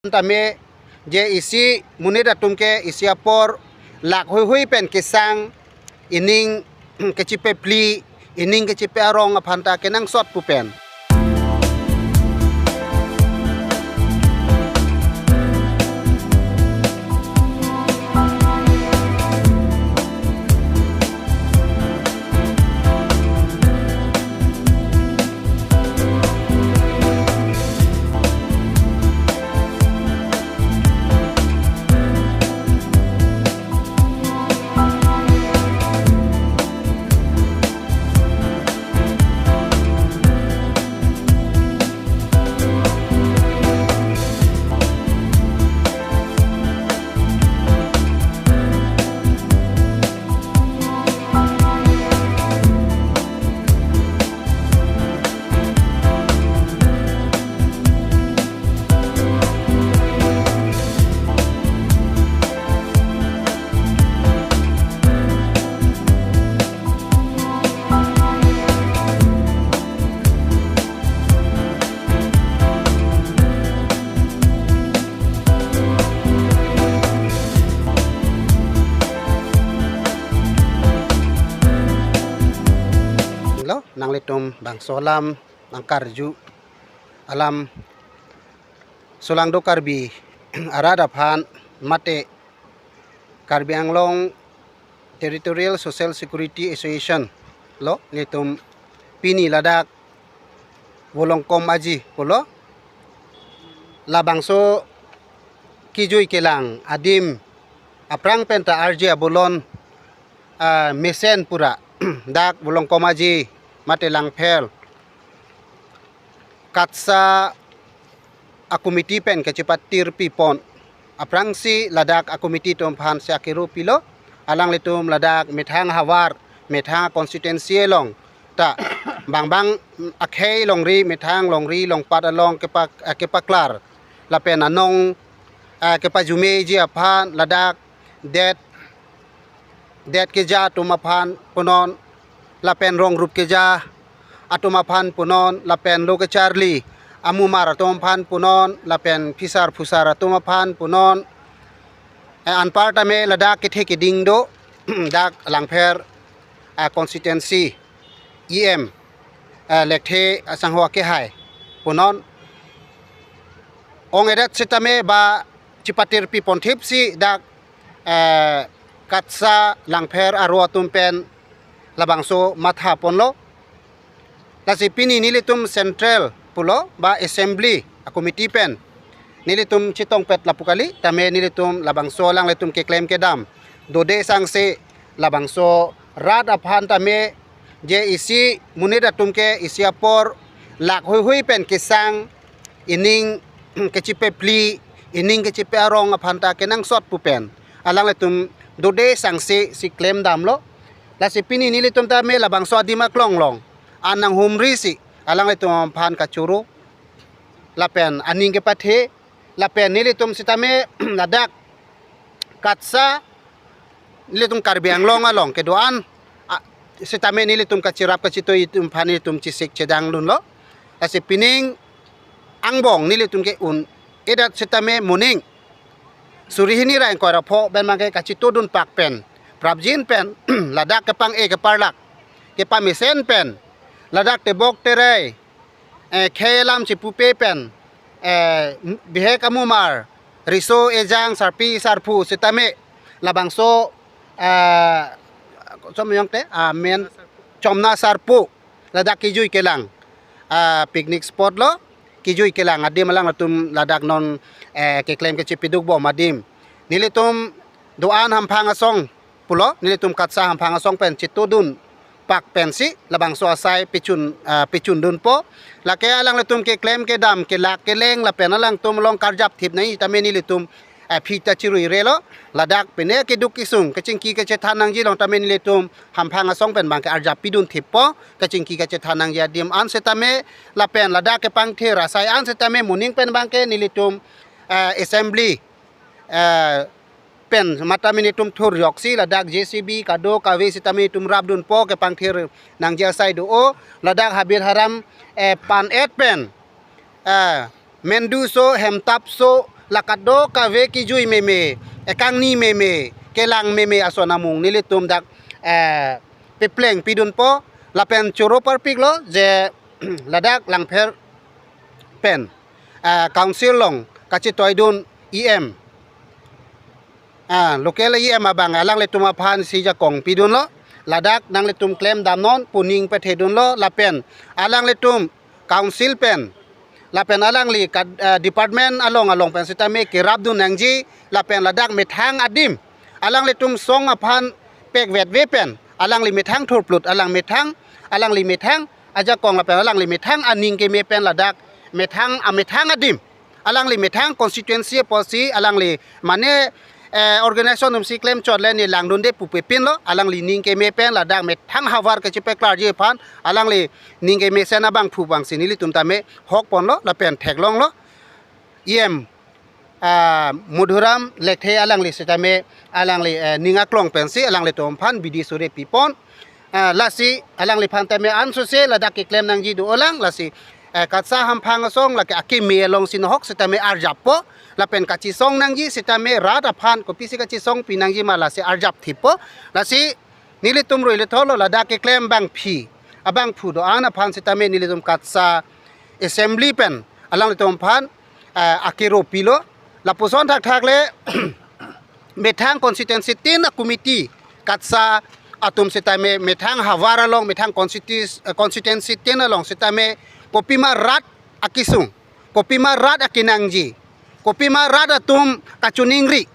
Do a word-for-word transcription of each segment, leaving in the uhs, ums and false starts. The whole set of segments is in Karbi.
tame je isi monit atum ke isi apor lak huihui pen kesang, ening kechipe phli, ening kechipe arong aphan ta kenangsot pu pen. Lo, nanglitum bangso alam nangkarju alam Solangdo Karbi arat aphan mate Karbi Anglong Territorial Social Security Association lo, nelitum pini ladak Volongkom Aji pulo, labangso kejui kelang adim aphrang pen ta arje abolon, ah, mesen pura dak Volongkom Aji mate Langpher KATSSA a committee pen kachepatir pipon aphrangsi ladak a committee atum aphan si akero pilo, alanglitum ladak methang havar, methang constituency along ta bangbang akhei longri, methang longri longpat along kepa, eh, kepaklar lapen anong, eh, kepajumeji aphan ladak det det keja atum aphan punon, lapen rong rup keja atum aphan punon, lapen lo kecharli amumar atum aphan punon, lapen phisar phusar atum aphan punon. Eh, anpar tame ladak kethe keding do dak Langpher, eh, constituency E M, eh, Lekthe asangho akehai punon. Ong edet sitame ba chepatir pipon thipsi dak, eh, KATSSA Langpher aro atum pen labangso matha ponlo. Lasi pini nelitum central pulo ba assembly a committee pen nelitum chetongpet lapu kali, tame nelitum labangso alanglitum keklem kedam dode sangse labangso rat aphan tame je isi monit atum ke isi apor lak huihui pen kesang, ening kechipe phli, ening kechipe arong aphan ta kenangsot pu pen alanglitum dode sangse si klem damlo. Lasi pini nelitum tame labangso adim aklong along an nanghumri si alanglitum aphan kachoro lapen aning kepathe, lapen nelitum sitame ladak KATSSA nelitum Karbi Anglong along kedo-an, a, sitame nelitum kachirap kachitoi atum aphan nelitum chesik chedang dunlo. Lasi pining angbong nelitum ke un-edet sitame moning suri hini ra ingkoi ra pho pen abangke kachitodun pak pen prapjin pen ladak kepang-e keparlak kepamesen pen ladak tebok terei, eh, khei alam chepupe pen, eh, bihek amumar, riso ejang, sarpi sarpo sitame labangso, eh, som yong te, ah, men chomna sarpo ladak kejui kelang, ah, picnic spot lo, kejui kelang adim alanglitum ladak non, eh, keklem kechepiduk bom adim. Nelitum do-an hamphang asong pulo, nelitum KATSSA hamphang asong pen chetodun pak pensi labangso asai pechun, ah, pechundunpo. Lake alanglitum keklem kedam kelak keleng lapen alangtum along karjap thip nangji tame nelitum, eh, aphi ta chirui relo. Ladak pine keduk kesung kachingki kachethan nangji along tame nelitum hamphang asong pen abangke arjap pidun thippo, kachingki kachethan nangji adim an sitame lapen ladak kepangthir asai an sitame moning pen abangke nelitum, eh, assembly, eh, pen matha nelitum thur joksi ladak J C B kadokave sitame nelitum rapdunpo kepangthir nangji asai do-o. Ladak habit haram, eh, pan-et pen, eh, mendu so, hemtap so, la kadokave kejui meme, ekangni meme, kelang meme ason amung nelitum dak, eh, pepleng pidunpo, lapen choro parpiklo je ladak Langpher pen, eh, council along kachetoidun E M, ah, local E M abang alanglitum aphan si ajakong pidunlo, ladak nanglitum klem damnon pu ning pathedunlo, lapen alanglitum council pen, lapen alangli ka, eh, department along along pen sitame kerapdun nangji, lapen ladak methang adim, alanglitum song aphan pekvetve pen, alangli methang thurplut, alang methang, alangli methang ajakong lapen alangli methang aning keme pen ladak methang, amethang adim, alangli methang constituency apotsi alangli mane, eh, organization atumsi klemchot le ne langdunde pupe pinlo, alangli ning keme pen ladak methang havar kachepeklarji aphan alangli ning kemesen abangphu abangsi nelitum tame hokponlo lapen theklonglo. E M, ah, Madhuram Lekthe alangli sitame alangli, eh, ning aklong pensi alanglitum aphan bidi sore pipon. Ah, lasi alangliphan tame ansose ladak keklem nangji do-olang, lasi, eh, KATSA hamphang asong lake akeme alongsi nohok sitame arjappo, lapen kachesong nangji sitame rat aphan kopisi kachesong pinangji ma lasi arjapthippo. Lasi nelitum rui letholo ladak keklem abangpi, abangphu do-an aphan sitame nelitum KATSA assembly pen alanglitum aphan, eh, akero pilo, lapuson thakthak le methang constituency tin a-committee KATSA atum sitame methang havar along, methang constitu-, eh, constituency tin along sitame kopima rat akesung, kopima rat akenangji, kopima rat atum kachiningri,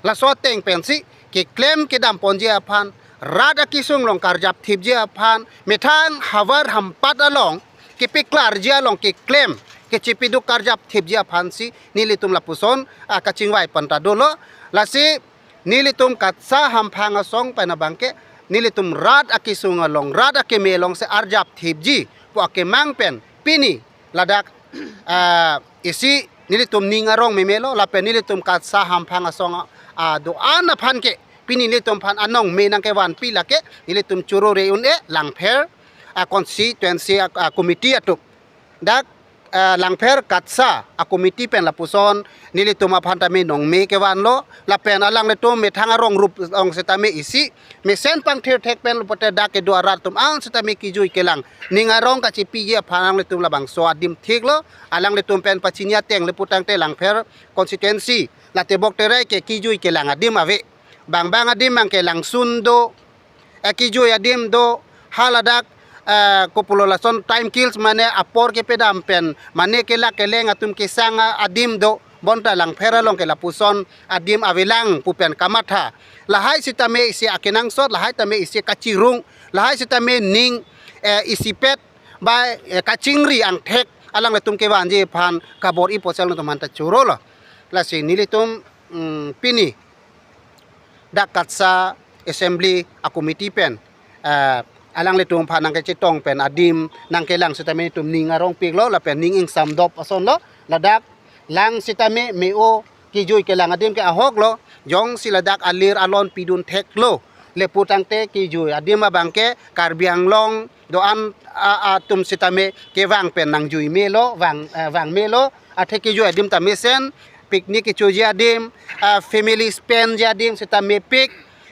laso ateng pensi keklem kedamponji aphan, rat akesung along karjapthipji aphan, methang havar hampat along kepeklarji along keklem kachepiduk karjapthipji aphansi nelitum lapuson, ah, kachingvai panta dolo. Lasi nelitum KATSA hamphang asong pen abangke nelitum rat akesung along, rat akeme alongsi arjapthipji pu akemang pen pini ladak, ah, isi nelitum ning arong memelo, lapen nelitum KATSA hamphang asong, ah, do-an aphan ke pini nelitum aphan anong me nangkevanpi lake nelitum choro re un-e Langpher, ah, constituency, ah, ah, committee atum. Dak, ah, Langpher KATSA a-committee pen lapuson nelitum aphan tame nong me kevanlo, lapen alanglitum methang arong rup along sitame isi mesen pangthir thek pen pulote dak kedo arat atum an sitame kejui kelang, ning arong kachepiji aphan alanglitum labangso adim thiklo, alanglitum pen pachini ateng le putangte Langpher constituency la Tebok Terai ke kejui kelang adim ave. Bang bang adim abangke langsun do, eh, kejui adim do, ha ladak, eh, kopulo lason time kills mane apor kepedam pen, mane kelak keleng atum kesang a-, adim do, bonta Langpher along ke lapuson adim avelang pu pen kamatha. Lahai sitame isi akenangsot, lahai tame isi kachirung, lahai sitame ning, eh, isipet, ba, eh, kachingri angthek alanglitum kevanji aphan kabor-i pu si alanglitum aphanta chorolo. Lasi nelitum, mm, pini dak KATSA assembly a-committee pen, eh, alanglitum aphan nangkachetong pen adim nangkelang sitame nelitum ning arongpiklo, lapen ning ingsamdop asonlo, ladak lang sitame me-o kejui kelang adim ke ahoklo, jongsi ladak alir alon pidun theklo le putangte kejui adim abangke Karbi Anglong do-an a-, atum sitame kevang pen nangjui melo, vang, eh, vang melo, athe kejui adim ta mesen, picnic kechoji adim, ah, family spend ji adim sitame pik,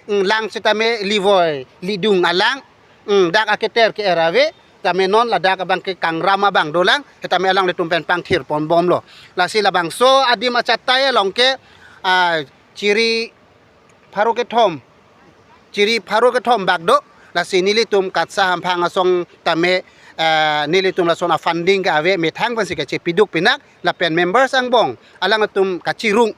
mm, lang sitame livoi lidung alang, mm, dak aketer ke-er ave, tame non ladak abangke kangram abang dolang, tame alanglitum pen pangthir ponbomlo. Lasi labangso adim achatai along ke, ah, chiri pharo kethom, chiri pharo kethom bak do, lasi nelitum KATSA hamphang asong tame, eh, nelitum lason a-funding ke ave, methang pensi kachepiduk pinak, lapen members angbong, alangtum kachirung,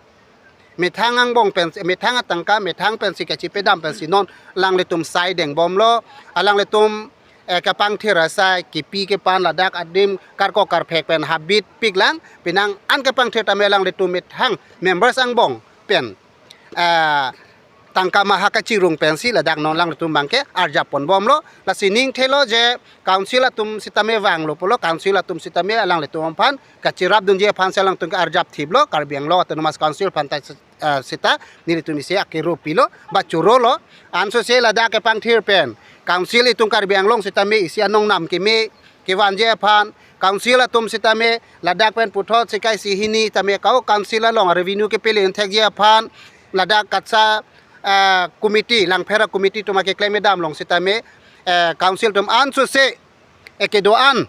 methang angbong pen, methang atangka, methang pensi kachepedam pensi non, alanglitum sai dengbomlo, alanglitum, eh, kepangthir asai, kepi kepan ladak adim, karkok karphek pen habit piklang, penang an kepangthir tame alanglitum methang members angbong pen, ah, tangka maha kachirung pensi ladak non alanglitum abangke arjap ponbomlo, lasi ning thelo je council atum sitame vanglo pulo, council atum sitame alanglitum aphan kacherapdunji aphan si alangtum ke arjapthiplo, Karbi Anglong Autonomous Council aphanta, ah, sita nelitum isi akero pilo, ba chorolo, ansose ladak kepangthir pen council itum Karbi Anglong sitame isi anong nam keme kevanji aphan, council atum sitame ladak pen puthot sika isi hini tame kau council along revenue kepele thekji aphan ladak KATSA, eh, committee, Langpher committee atum akeklem kedam along sitame, eh, council atum ansose, eh, kedo-an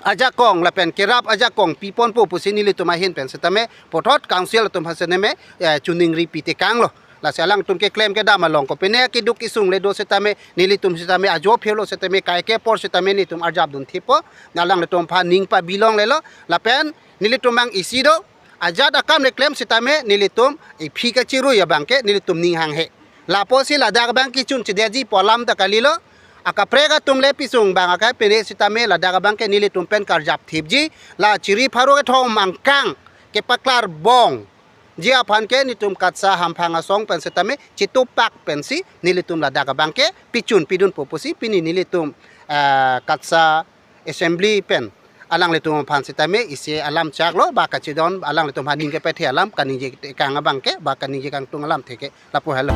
ajakong lapen kerap ajakong piponpo pusi nelitum ahin pen sitame puthot council atum aphan sitame, eh, choningri pitekanglo. Lasi alangtum keklem kedam along kopine keduk kesung le do sitame nelitum sitame ajo phelo sitame kaike apor sitame nelitum arjap dun thipo. Alanglitum aphan ning pabi longlelo lapen nelitum abang isi do, ajat akam le klem sitame nelitum iphi kachirui abangke nelitum ning hanghe. Lapusi ladak abang kechun chedetji pu alam ta kalilo. Akaprek atum le pisung abang aka pene sitame ladak abangke nelitum pen karjap thipji. La chiri pharo kethom angkang kepaklar bongji aphan ke nelitum KATSA hamphang asong pen sitame chitupak pensi nelitum ladak abangke pichun pidunpo pusi pini nelitum, eh, KATSA assembly pen alanglitum aphan sitame isi alam chaklo, ba kachidon alanglitum aphan ning kepethe alam kaningje kang abangke ba kaningje kangtung alam theke lapu helo.